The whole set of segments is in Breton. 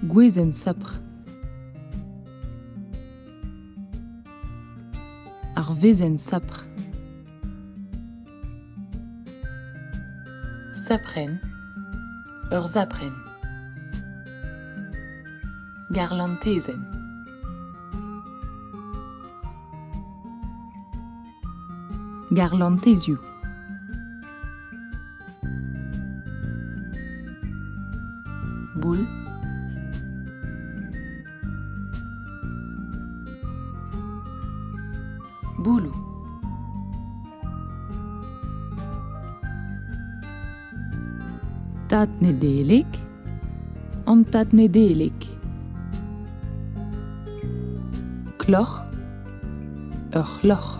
Gwezenn-sapr. Ar wezenn-sapr. Saprenn. Ur saprenn. Garlantezenn. Garlantezioù. Boull. Bouloù. Tad Nedeleg. An tad Nedeleg. Kloc'h. Ur c'hloc'h.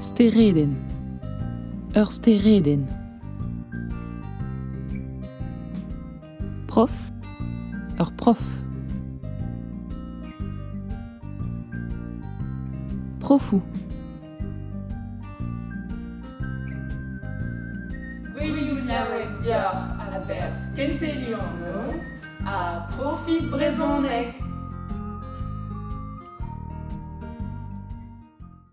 Steredenn. Ur steredenn. Prof. Ur prof. Profoù. Gouelioù laouen deoc'h a-berzh Kentelioù an Noz ha profit brezhoneg!